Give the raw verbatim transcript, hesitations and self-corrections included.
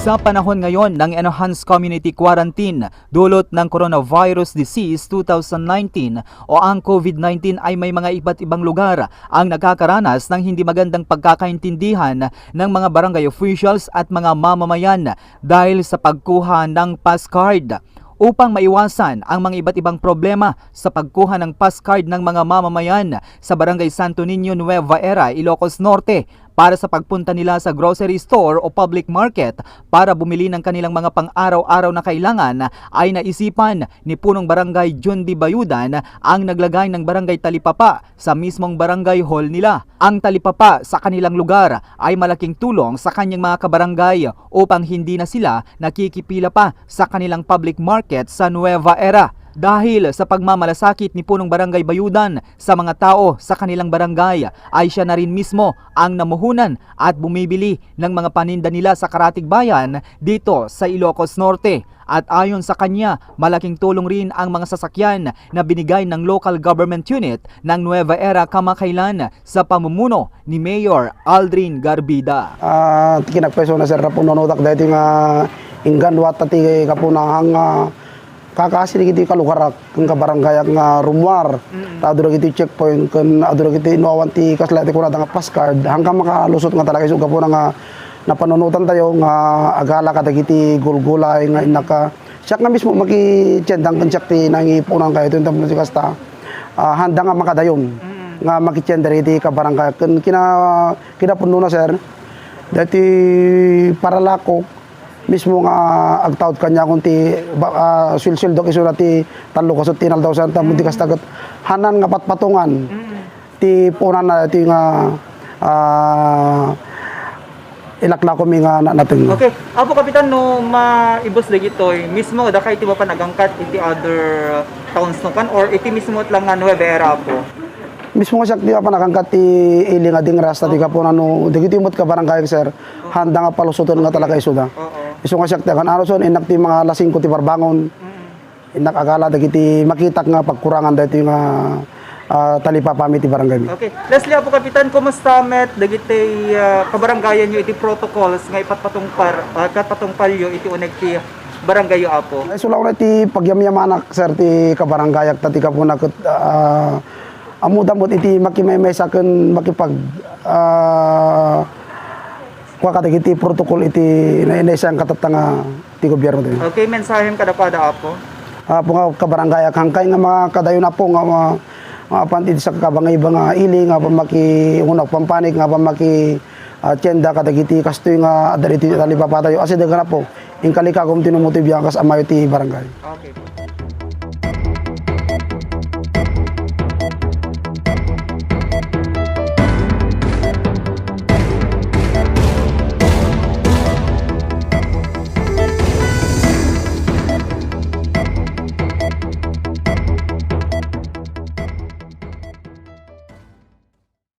Sa panahon ngayon ng enhanced community quarantine dulot ng coronavirus disease two thousand nineteen o ang COVID nineteen ay may mga iba't ibang lugar ang nakakaranas ng hindi magandang pagkakaintindihan ng mga barangay officials at mga mamamayan dahil sa pagkuha ng pass card. Upang maiwasan ang mga iba't ibang problema sa pagkuha ng pass card ng mga mamamayan sa Barangay Santo Niño, Nueva Era, Ilocos Norte, para sa pagpunta nila sa grocery store o public market para bumili ng kanilang mga pang-araw-araw na kailangan, ay naisipan ni Punong Barangay John D. Bayudan ang naglagay ng barangay talipapa sa mismong barangay hall nila. Ang talipapa sa kanilang lugar ay malaking tulong sa kanyang mga kabarangay upang hindi na sila nakikipila pa sa kanilang public market sa Nueva Era. Dahil sa pagmamalasakit ni Punong Barangay Bayudan sa mga tao sa kanilang barangay, ay siya na rin mismo ang namuhunan at bumibili ng mga paninda nila sa Karatigbayan dito sa Ilocos Norte. At ayon sa kanya, malaking tulong rin ang mga sasakyan na binigay ng local government unit ng Nueva Era kamakailan sa pamumuno ni Mayor Aldrin Garbida. Ah, ti kinagpayso na, sir, na pununutak daytoy nga inggan wata ti kapunahang, ah, kakasi dagiti kalugarak ken kabarangayak nga rumuar. Mm. Ta adu dagiti checkpoint ken adu dagiti innuawan ti kasla ti kunada nga pass card, hangkan makalusot nga talaga isu gapu na nga napanunotan tayo nga agala kadagiti gulgulay nga innaka. Siak nga mismo makitiendang ken siak ti nangipunan kayo iti tapno ti kasta, ah, handa nga makadayon nga makitienda iti kabarangay. Ken kina-, kinapunona, sir, dati paralako mismo nga agtaud kaniakon ti ba-, ah, suelsueldok isuna ti tallo kaso ti inaldaw, sir, tapno ti kasta ket hanan nga patpatongan ti punana iti nga, ah, ilaklako mi nga na-, nateng. Okay. Apo Kapitan, no maibus dagitoy, mismo daka iti mapan agangkat iti other towns no kan, or iti mismo lang nga Nueva Era, Apo? Mismo nga siak ti mapan agangkat ti ili nga dingras, ti kapunan no, dagitoy met kabarangay, sir. Handa nga palusoten nga talaga isuda. Oo. Isu nga siak ti agan-anuson, innak ti mga alas singko ti barbangon. Mm. Innak agala dagiti makitak nga pagkurangan daytoy nga, ah, talipapami ti barangay mi. Okay. Lastly, Apo Kapitan, kumusta met dagiti, ah, kabarangayanyo iti protocols nga ipatpatungpar-, ah, ipatpatungpalyo iti uneg ti barangayyo, Apo? Ay, sulaw na iti pagyamyamanak, sir, ti kabarangayak ta ti kapuna ket, ah, ammoda met iti makimaymaysa ken makipag-, ah, kua kadagiti protocol iti na-, naisayang katatta nga ti gobyerno tayo. Okay, mensahem kadakuada, Apo? Apo nga kabarangay, hangkay nga makadayon, Apo, nga ma-, mapan iti sakabangayba nga ili nga pamaki-, unag pampanik nga pamaki-, ah, tienda kadagiti kastoy nga adda iti talipapa tayo. Asideg, Apo, inkalikagom ti numuti biyakas a mayo ti barangay. Okay.